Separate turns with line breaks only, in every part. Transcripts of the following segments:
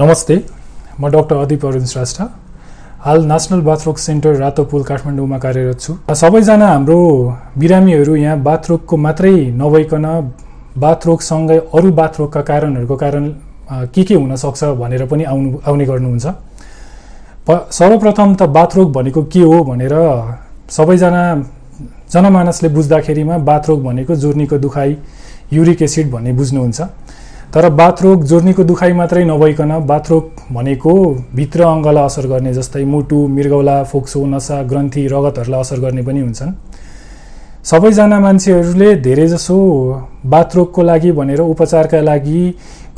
नमस्ते, म डाक्टर अदीप अरुण श्रेष्ठ। हाल नेशनल बाथरोग सेन्टर रातोपुल काठमाडौँमा कार्यरत छु। सबैजना हाम्रो बिरामीहरू यहाँ बाथरोगको मात्रै नभइकन बाथरोगसँगै अरू बाथरोगका कारणहरूको कारण के हुन सक्छ भनेर पनि आउने गर्नुहुन्छ। सर्वप्रथम त बाथरोग भनेको के हो भनेर सबैजना जनमानसले बुझ्दाखेरिमा बाथरोग भनेको जोर्नीको दुखाइ, युरिक एसिड भन्ने बुझ्नुहुन्छ। तर बाथरोग जोर्नीको दुखाइ मात्रै नभइकन बाथरोग भनेको भित्र अङ्गलाई असर गर्ने, जस्तै मुटु, मृगौला, फोक्सो, नसा, ग्रन्थि, रगतहरूलाई असर गर्ने पनि हुन्छन्। सबैजना मान्छेहरूले धेरैजसो बाथरोगको लागि भनेर उपचारका लागि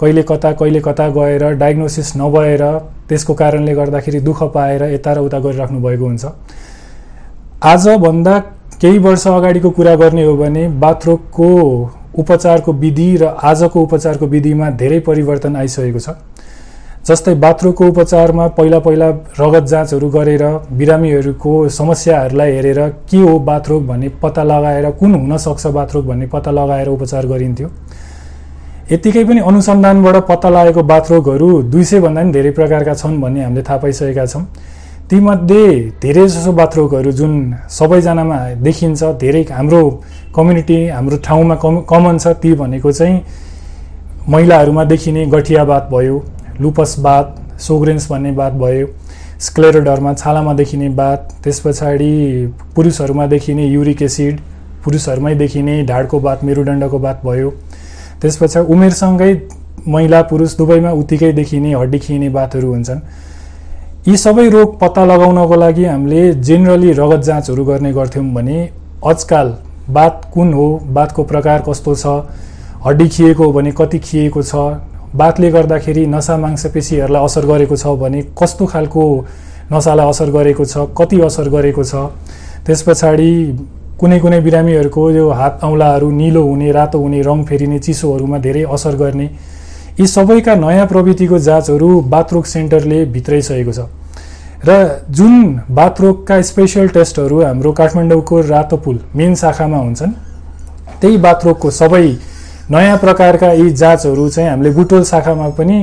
कहिले कता गएर डायग्नोसिस नभएर त्यसको कारणले गर्दाखेरि दुःख पाएर यता र उता गरिराख्नु भएको हुन्छ। आजभन्दा केही वर्ष अगाडिको कुरा गर्ने हो भने बाथरोगको उपचारको विधि र आजको उपचारको विधिमा धेरै परिवर्तन आइसकेको छ। जस्तै बाथरोगको उपचारमा पहिला रगत जाँचहरू गरेर बिरामीहरूको समस्याहरूलाई हेरेर के हो बाथरोग भन्ने पत्ता लगाएर कुन हुन सक्छ बाथरोग भन्ने पत्ता लगाएर उपचार गरिन्थ्यो। यतिकै पनि अनुसन्धानबाट पत्ता लागेको बाथरोगहरू 200 भन्दा पनि धेरै प्रकारका छन् भन्ने हामीले थाहा पाइसकेका छौँ। तीमध्ये धेरैजसो बाथरोगहरू जुन सबैजनामा देखिन्छ, धेरै हाम्रो कम्युनिटी हाम्रो ठाउँमा कमन छ, ती भनेको चाहिँ महिलाहरूमा देखिने गठिया बाथ भयो, लुपस बाथ, सोग्रेन्स भन्ने बाथ भयो, स्क्लेरोडर्मा छालामा देखिने बाथ, त्यस पछाडि पुरुषहरूमा देखिने युरिक एसिड, पुरुषहरूमै देखिने ढाडको बाथ, मेरुदण्डको बाथ भयो। त्यस पछाडि उमेरसँगै महिला पुरुष दुवैमा उत्तिकै देखिने हड्डी खिने बाथहरू हुन्छन्। यी सबै रोग पत्ता लगाउनको लागि हामीले जेनरली रगत जाँचहरू गर्ने गर्थ्यौँ भने आजकाल बाथ कुन हो, बाथको प्रकार कस्तो छ, हड्डी खिएको हो भने कति खिएको छ, बाथले गर्दाखेरि नसा मांसपेशीहरूलाई असर गरेको छ भने कस्तो खालको नसालाई असर गरेको छ, कति असर गरेको छ, त्यस पछाडि कुनै बिरामीहरूको यो हात औँलाहरू निलो हुने, रातो हुने, रङ फेरिने, चिसोहरूमा धेरै असर गर्ने, यी सबैका नयाँ प्रविधिको जाँचहरू बाथरोग सेन्टरले भित्राइसकेको छ। र जुन बाथरोगका स्पेशल टेस्टहरू हाम्रो काठमाडौँको रातोपुल मेन शाखामा हुन्छन्, त्यही बाथरोगको सबै नयाँ प्रकारका यी जाँचहरू चाहिँ हामीले बुटोल शाखामा पनि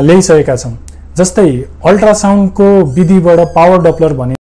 ल्याइसकेका छौँ। जस्तै अल्ट्रासाउन्डको विधिबाट पावर डप्लर भन्ने